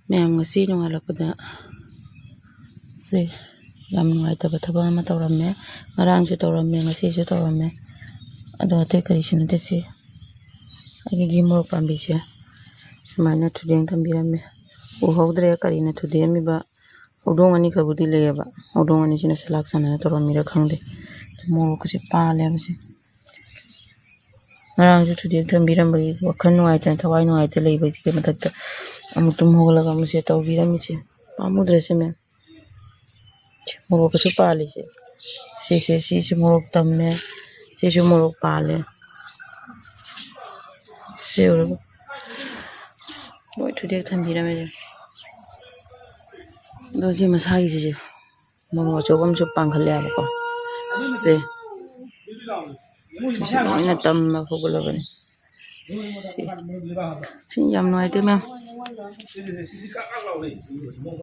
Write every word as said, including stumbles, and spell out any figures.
ꯃꯌꯥꯝ, ꯉꯁꯤ ꯅꯣꯡꯉꯥꯜꯂꯛꯄꯗ ꯁꯦ ꯌꯥꯝ ꯅꯨꯡꯉꯥꯏꯇꯕ ꯊꯕꯛ ꯑꯃ ꯇꯧꯔꯝꯃꯦ꯫ ꯉꯔꯥꯡꯁꯨ ꯇꯧꯔꯝꯃꯦ, ꯉꯁꯤꯁꯨ ꯇꯧꯔꯝꯃꯦ꯫ ꯑꯗꯣ ꯑꯇꯩ ꯀꯔꯤꯁꯨ ꯅꯠꯇꯦ꯫ ꯁꯦ ꯑꯩꯒꯤ ꯃꯣꯔꯣꯛ ꯄꯥꯝꯕꯤꯁꯦ ꯁꯨꯃꯥꯏꯅ ꯊꯨꯗꯦꯛ ꯊꯝꯕꯤꯔꯝꯃꯦ꯫ ꯎꯍꯧꯗ꯭ꯔꯦ ꯀꯔꯤꯅ ꯊꯨꯗꯦꯛꯑꯝꯃꯤꯕ꯫ ꯍꯧꯗꯣꯡ ꯑꯅꯤꯈꯛꯕꯨꯗꯤ ꯂꯩꯌꯦꯕ꯫ ꯍꯧꯗꯣꯡ ꯑꯅꯤꯁꯤꯅ ꯁꯂꯥꯛ ꯁꯥꯟꯅꯅ ꯇꯧꯔꯝꯃꯤꯔ ꯈꯪꯗꯦ꯫ ꯃꯣꯔꯣꯛꯀꯁꯦ ꯄꯥꯜꯂꯦꯕꯁꯦ꯫ ꯉꯔꯥꯡꯁꯨ ꯊꯨꯗꯦꯛ ꯊꯝꯕꯤꯔꯝꯕꯒꯤ ꯋꯥꯈꯜ ꯅꯨꯡꯉꯥꯏꯇꯅ, ꯊꯋꯥꯏ ꯅꯨꯡꯉꯥꯏꯇ ꯂꯩꯕꯁꯤꯒꯤ ꯃꯊꯛꯇ ꯑꯃꯨꯛ ꯇꯨꯝ ꯍꯧꯒꯠꯂꯒ ꯑꯃꯨꯛꯁꯦ ꯇꯧꯕꯤꯔꯝꯃꯤꯁꯦ꯫ ꯄꯥꯝꯃꯨꯗ꯭ꯔꯁꯦ ꯃꯦꯝ? ꯃꯣꯔꯣꯛꯀꯁꯨ ꯄꯥꯜꯂꯤꯁꯦ꯫ ꯁꯤꯁꯦ, ꯁꯤꯁꯨ ꯃꯣꯔꯣꯛ ꯇꯝꯃꯦ, ꯁꯤꯁꯨ ꯃꯣꯔꯣꯛ ꯄꯥꯜꯂꯦ꯫ ꯁꯤ ꯎꯔꯕ? ꯂꯣꯏ ꯊꯨꯗꯦꯛ ꯊꯝꯕꯤꯔꯝꯃꯦ꯫ ꯑꯗꯣ ꯁꯤ ꯃꯁꯥꯒꯤꯁꯤꯁꯨ ꯃꯣꯔꯣꯛ ꯑꯆꯧꯕ ꯑꯃꯁꯨ ꯄꯥꯟꯈꯠꯂꯦ ꯍꯥꯏꯕꯀꯣ꯫ ꯁꯦ꯫ ꯁꯤ ꯂꯣꯏꯅ ꯇꯝꯃ ꯍꯧꯒꯠꯂꯕꯅꯤ꯫ ꯁꯤ꯫ ꯁꯤ ꯌꯥꯝ ꯅꯨꯡꯉꯥꯏꯇꯦ ꯃꯦꯝ꯫